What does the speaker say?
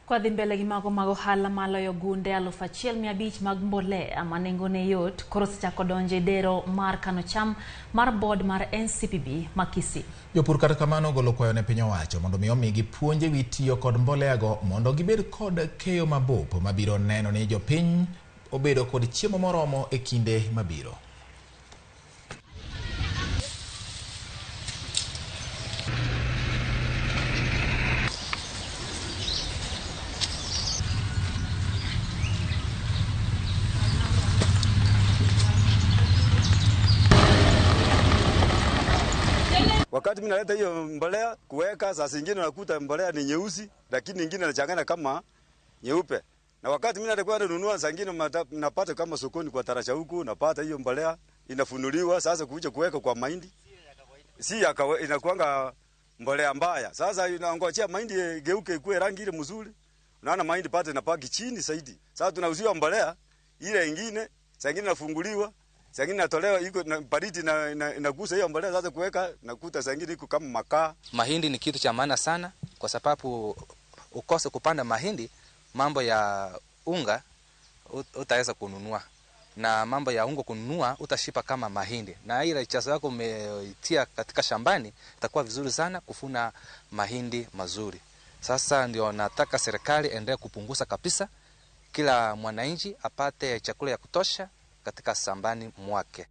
Kwa dhi mbele gi mago mag ohala maloyo gunde 1,500 mag mbolea ma nengone yot koro osechako donjo e dero mar kano cham mar board mar NCPB ma Kisii. Jopur kata kamano ogolo kwayo ne piny owacho mondo mi omigi puonj ewi tiyo kod mboleago mondo gibed kod keyo mabup mabiro neno ni jopiny obedo kod chiemo moromo e kinde mabiro. Wakati mimi naleta hiyo mbolea kuweka, saa zingine nakuta mbolea ni nyeusi, lakini nyingine nachanganya kama nyeupe. Na wakati mimi nalikuwa nanunua, saa zingine napata kama sokoni kwa tarasha huku, napata hiyo mbolea inafunuliwa, sasa kuja kuweka kwa mahindi. Si ya kawaida, inakuanga mbolea mbaya. Sasa inangojea mahindi igeuke ikuwe rangi ile mzuri. Unaona mahindi pate inapaki chini zaidi. Sasa tunauziwa mbolea ile nyingine, saa zingine inafunguliwa. Saa ingine natolewa iko na baridi na inagusa hiyo mbolea sasa kuweka nakuta saa ingine iko kama makaa. Mahindi ni kitu cha maana sana kwa sababu ukose kupanda mahindi, mambo ya unga utaweza kununua. Na mambo ya unga kununua utashipa kama mahindi. Na ile chazo yako umeitia katika shambani itakuwa vizuri sana kufuna mahindi mazuri. Sasa ndio nataka serikali endelee kupunguza kabisa, kila mwananchi apate chakula ya kutosha katika shambani mwake.